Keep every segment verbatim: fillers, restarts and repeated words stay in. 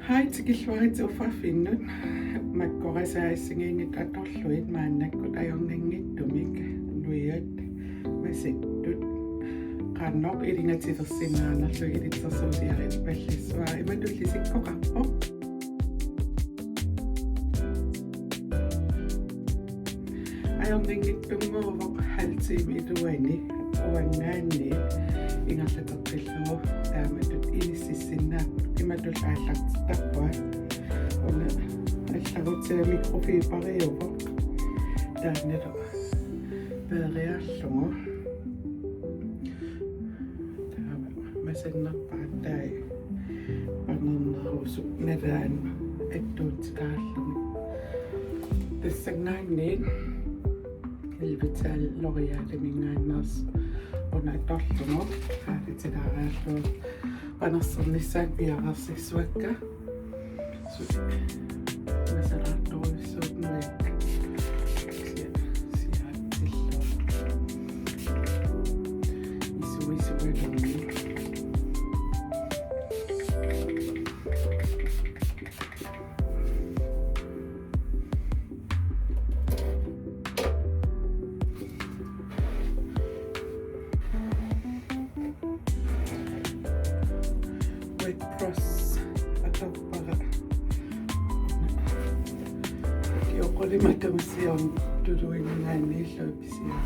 Ai, tikilluaritsi uffarfinnut. Makkorisai assigiinngitsut atorlugit maannakkut ajornanngitsumik nujat masittut. Qanoq ilingatilersinnaanerlugit ilitsersuutigalugu ippallassavara, imatut isikkoqarpoq. Ajornanngitsunnguuvoq halv time iluani uanngaanniit ingerlateqqillugu, taamatut inississinnaapput, imatut aallartittarpunga. Una allarutsiaq mikrofiberiuvoq, taannalu peeriarlugu. Taava masannerpaat taava panernerusoq nalaani attuutitaallugu. Tassanngaanniit Elvital L'Oréaliminngaanneersoq una atorlugu, qaavitilaariarlugu panersernissaat piareersissavakka. Suli masalaartorujussuuvoq nujakka. Sia-, siaatsillugu. Isu-, isugalugit. Wet Press atorpara. Kioqqulimatut siorna tuluinngaanniillu pisiara.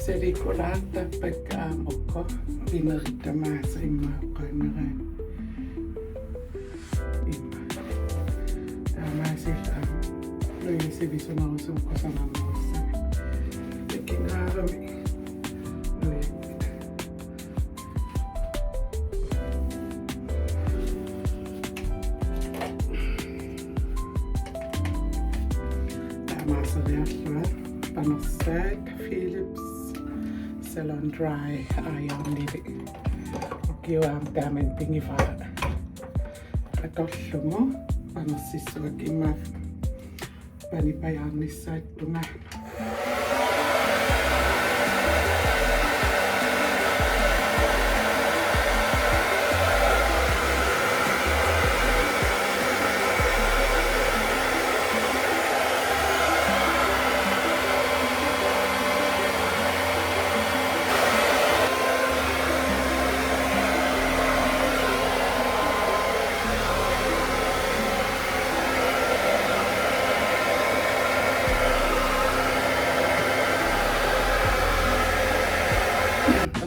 Salikulaartarpakka aamma ukku pinerit tamaasa immaqa oqaannaraanni. Immaqa. Taamaasilluta aamma nujat sivisunerusumik kusanarnerussapput. Takinngaarami nujat. Taamaaseriarlunga panersaat Philips Salon Dry Iron-ilik. Ukioq aamma taamani pigivara. Atorlugu panersissavakka, immaqa panipajaarnissaata tungaanut.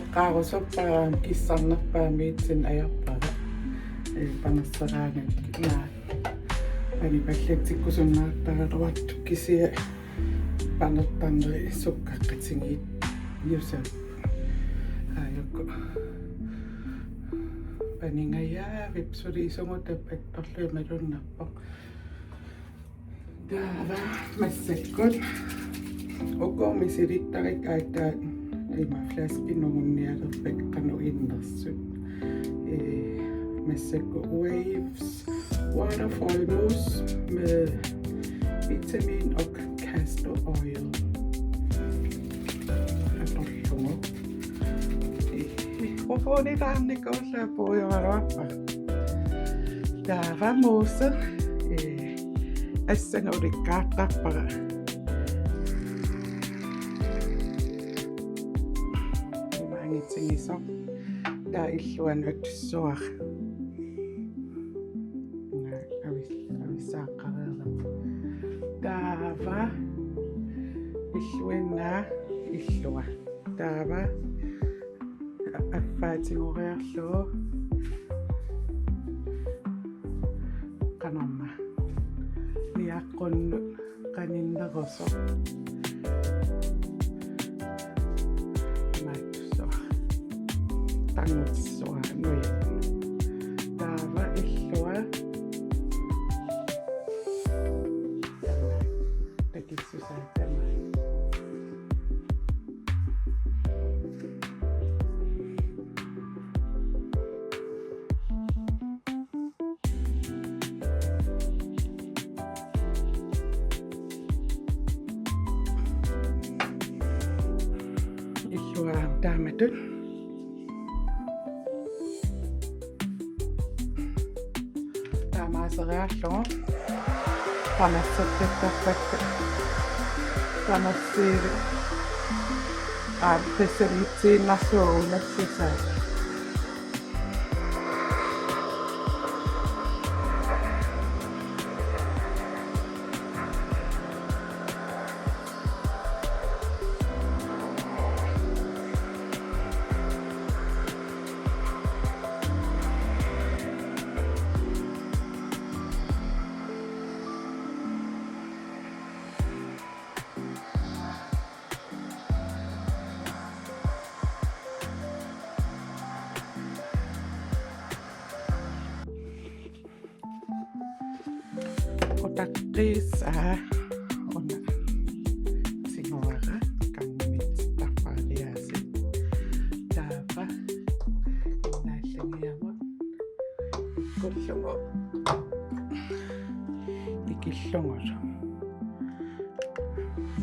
Eqqaarusuppara kissarnerpaamiitsinni ajorpara. Ee, panerseraangakkit. Naa. Panipallatsikkusunnaartaraluartoq kisianni panertarneri sukkaqqatigiittussaapput. Aajuku. Paningajavippoq suli isumut tappat torlu imaluunniit nappoq. Taava massakkut uku misilittarit aatsaat ima flaskit nungunnialerpakka qanoq innersut. Ee, massakkut Waves Waterfall Mousse med vitamin og castor oil. Atorlugu. Ee, mikrofonitaarnikuullunga puiugaluarpara. Taava mousse, ee, assangulikkaartarpara. Imaanngitsunngisoq. Taava illuanut atussuara. Avis-, avissaaqqareerama. Taava illuinnaa illua. Taava affaatigoriarlugu qanormaa niaqqunnut qaninnerusoq. Imaattussuara. Tanngutissuara nujat. Taava illua. Takissusaa tamaat. Illuatungaa taamatut. Taamaaseriarlugu. Tamassertittarpakka. Tamassi-. Aa, tassaliitsiinnarsuugut unassisaat. Utaqqiisaa una tiguara qanngumitsittarpariaasiit. Taava innaallagiamut ikkullugu ikillugulu.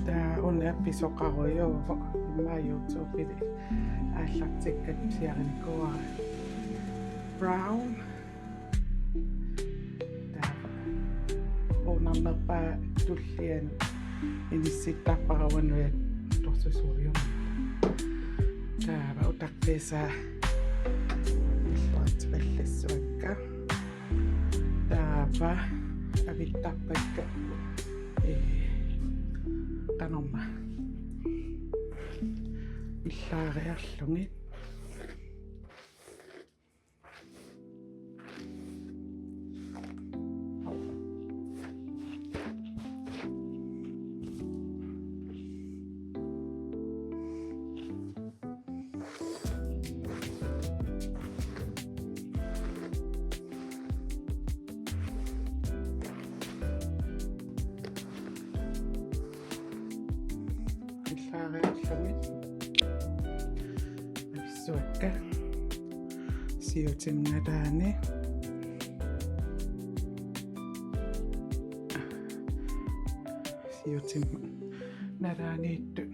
Taava una pisoqarujuuvoq, immaqa YouTube-ili aallartikkat pisiarinikuuara. Brown. Taava. Uunarnerpaaq tulliani inissittarpara uanga torsusuujunga. Taava utaqqiisaa illuartipallassuakka. Taava avittarpakka. Ee, qanormaa. Illaariarlugit. Illaariarlugit. Avissuakka. Siutinneq nalaani. Siutinneq nalaaniittut.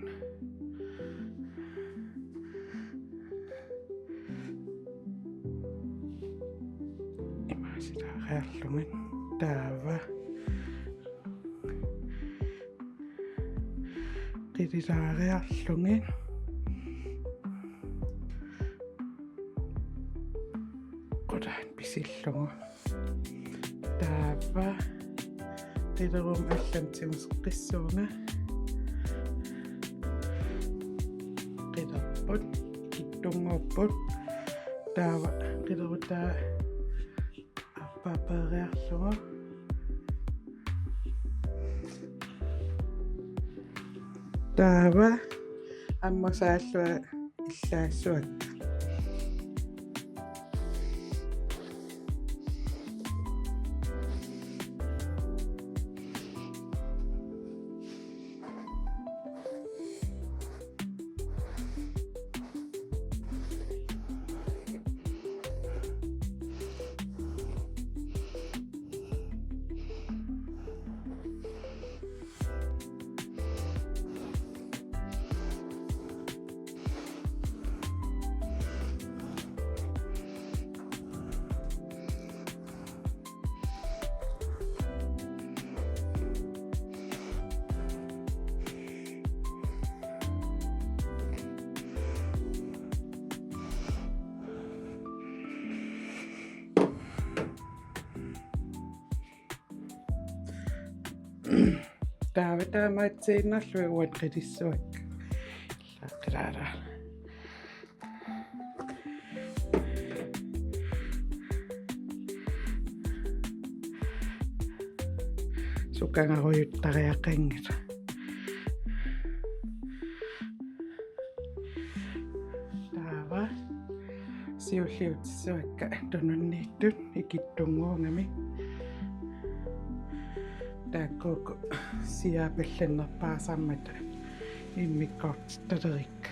Imaasilaariarlugit taava. Qililaariarlugit. Qulaat pisillugu. Taava qilerumma allamut tiguseqqissuunga. Qilerput ikittunnguupput. Taava qilerutaa aappaa peeriarlugu. Taava ammusaallunga illaassuakka. Taava taamaatsiinnarlugit uanga qilissuakka. Qilaara. Sukangarujuttariaqanngilaq. Taava siulliutissuakka tununniittut ikittunnguugamik. Taakku uku siaapallannerpaasarmata immikkoortittalerikka.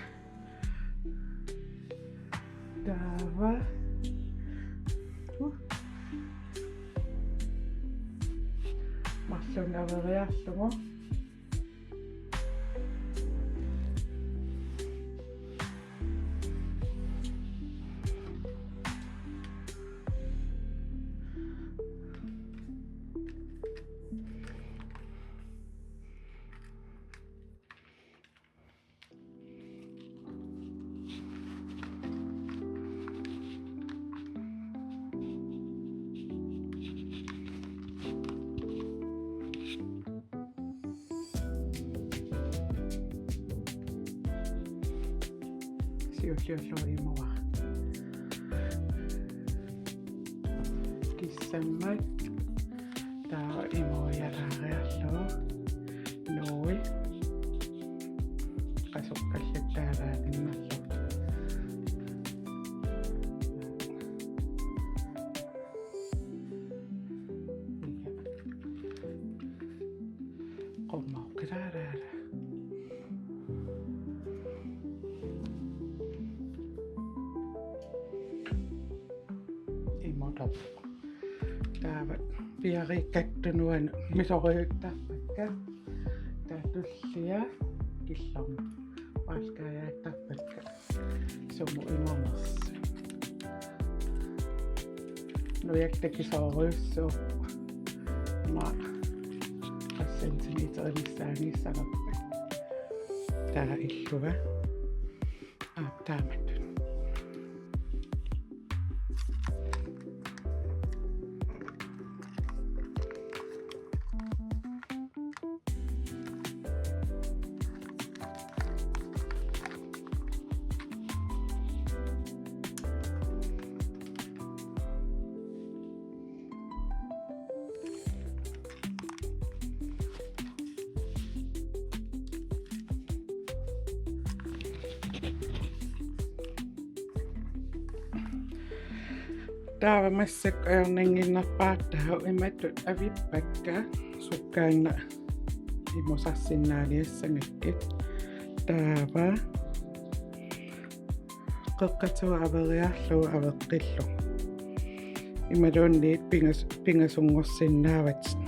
Taava. Uh. Marlunnik averiarlugu. Ulliullugu imuara. Kissammat taava imuujalaariarlugu nuui qasukkallattaalaatinnarlugu. Qummaukkalaaraara. Imuutarpoq. Taava piariikkattunuan misorujuuttarpakka. Taava tullia killormut. Paalkaajaattarpakka. Sumut imumersut. Nujat takisoorujussuupput. Ima qassit centimeterinissaanngissagatta. Taava illua. Aap, taamatut. Taava massakkut ajornannginnerpaartaavoq, imatut avippakka sukkaannaq imusarsinnaaniassagakkit. Taava qeqqatigut averiarlugu aveqqillugu. Imaluunniit pingas-, pingasunngorsinnaavatit.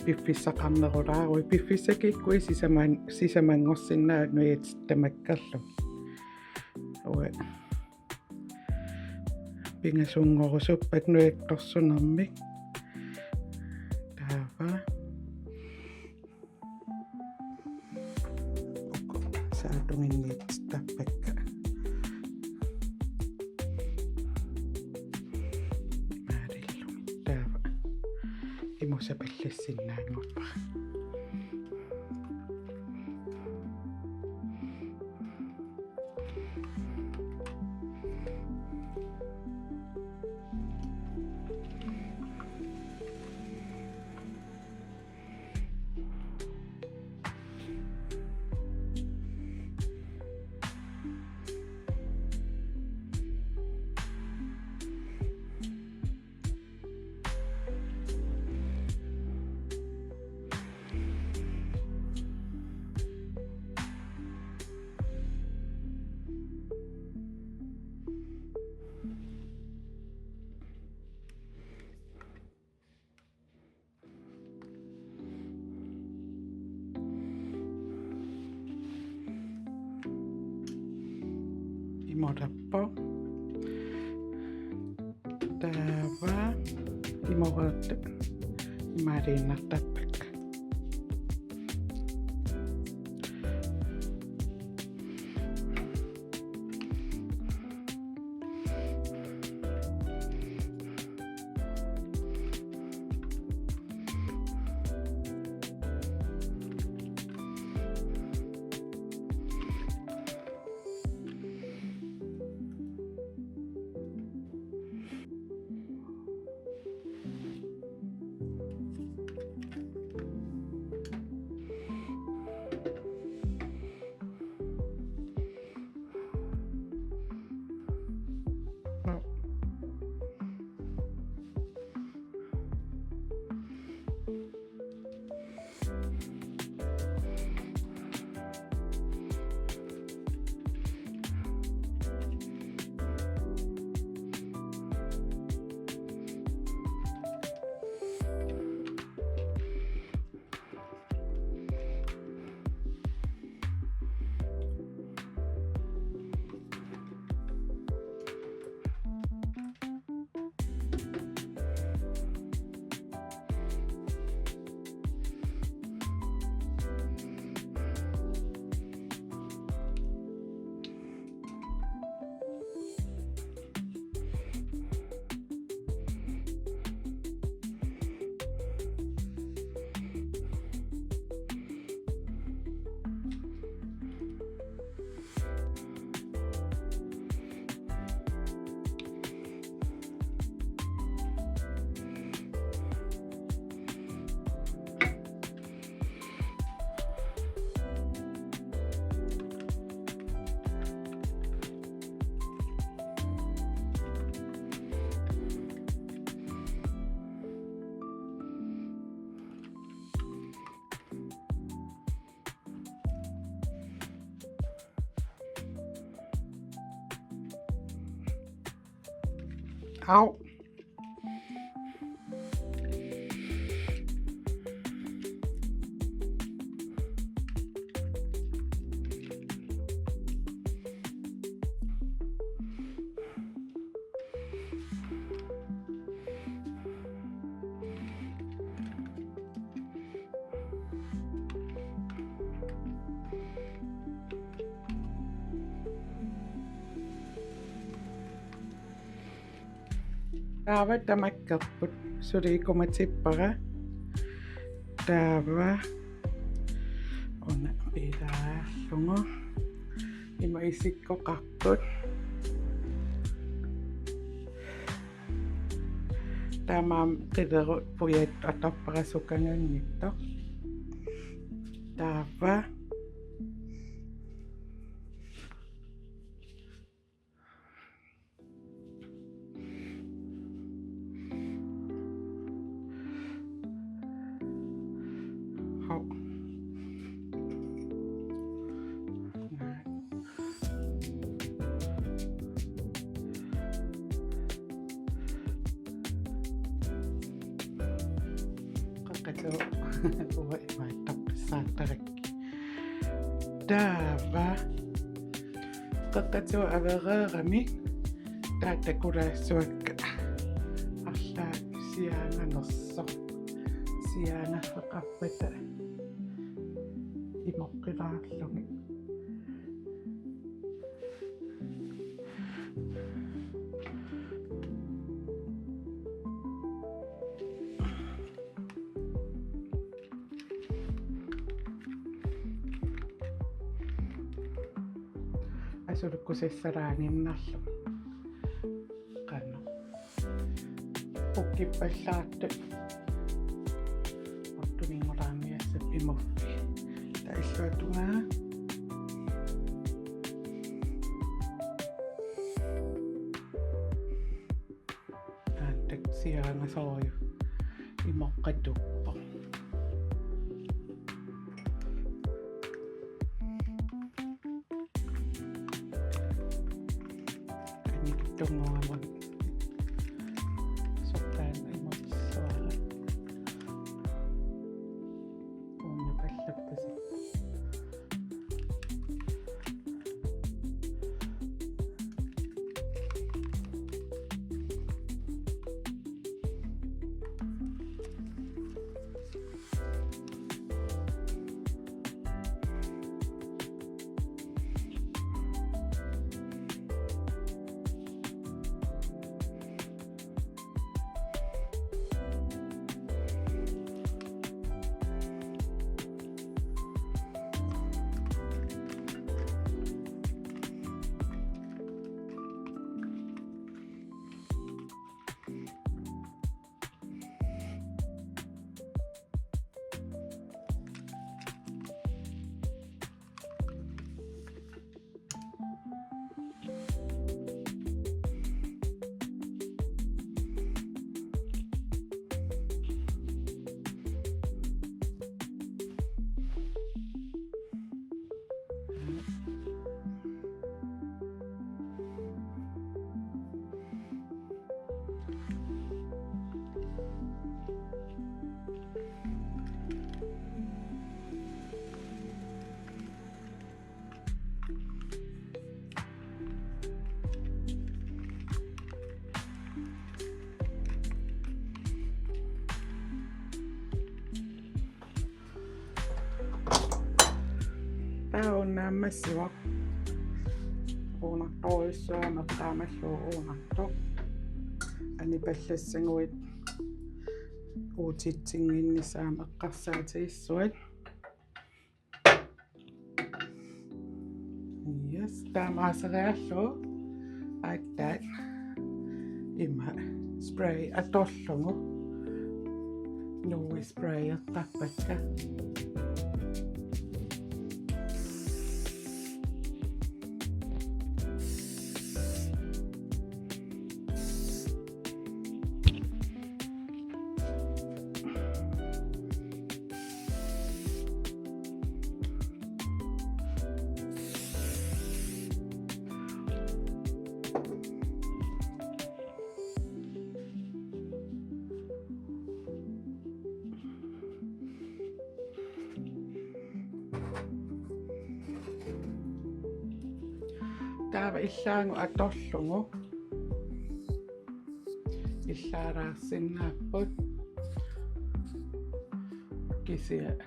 Piffissaqarnerulaaruit, piffissakikkuit sisaman-, sisamanngorsinnaavat nujatit tamakkerlugit. Uanga pingasunngorusuppat nujaktorsunermik. Taava. Uku saatunginniittarpakka. Maalillumi taava. Imusapallassinnaanngorpara. Imuutarpoq. Taava imuugatta imaaliinnartarpakka. Au. Taava tamakkerput suli ikumatippara. Taava una piilaarlugu ima isikkoqarput. Taamaammat qilerut pujattut atorpara sukanganngitsoq. Taava Hov. Nej. Qeqqatut. Uanga imaattoq pissaartarakkit. Taava. Qeqqatut avereerami. Taava takulaassuakka. Arlaat siaanganersoq. Siaangaffeqarpata. Imoqqilaarlugit. Asulukkusassaraaginnarlu. Qanoq. Ukkippallaartut. Ortuninngoraamiassap imuffi. Taava illuatungaa. Taanna siaangasorujuk imoqqatuppoq. Anikittunnguamut sukkaanut imutissuara. Uunga pallappasi. Taava una naammassivoq. Uunartorujussuugami eqqaamallugu uunartoq. Anipallassaguit uutitsinnginnissaat eqqarsaatigissuat. Yes, taamaaseriarlugu aatsaat ima spray atorlugu. Nuui sprayertarpakka. Taava illaagut atorlugu illaalaarsinnaapput. Kisianni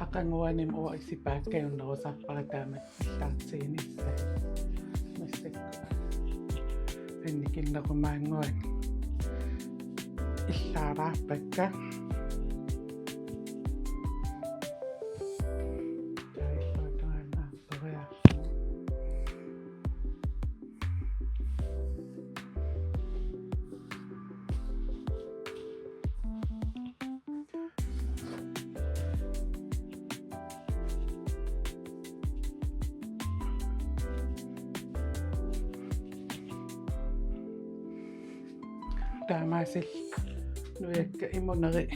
aqaguanimut uanga isipaakkajunnerusarpara taama illaartiginissaq. Massakkut annikinnerumaannguanik illaalaarpakka. Taamaasilluta nujakka imunerit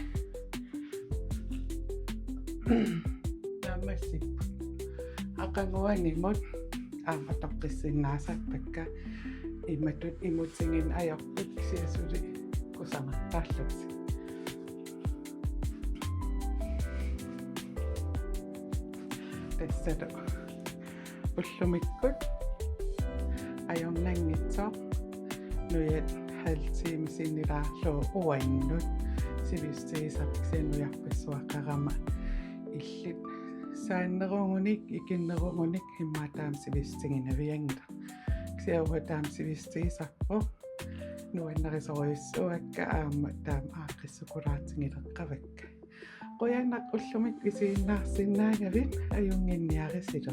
taamaassipput. Aqaguanimut aamma atoqqissinnaasarpakka, imatut imutigineq ajorput, kisianni suli kusanartarlutik. Tassalu ullumikkut ajornanngitsoq nujat halv time sinnilaarlugu uannut sivisutigisarput, kisianni nujarpassuaqarama illit saannerugunik, ikinnerugunik immaqa taama sivisutigineq navianngilaq. Kisianni uanga taama sivisutigisarpoq, nuannarisorujussuuakka aamma taama aaqqissukulaartigileqqavakka. Qujanaq ullumikkut isiginnaarsinnaagavit, ajunnginniarisilu.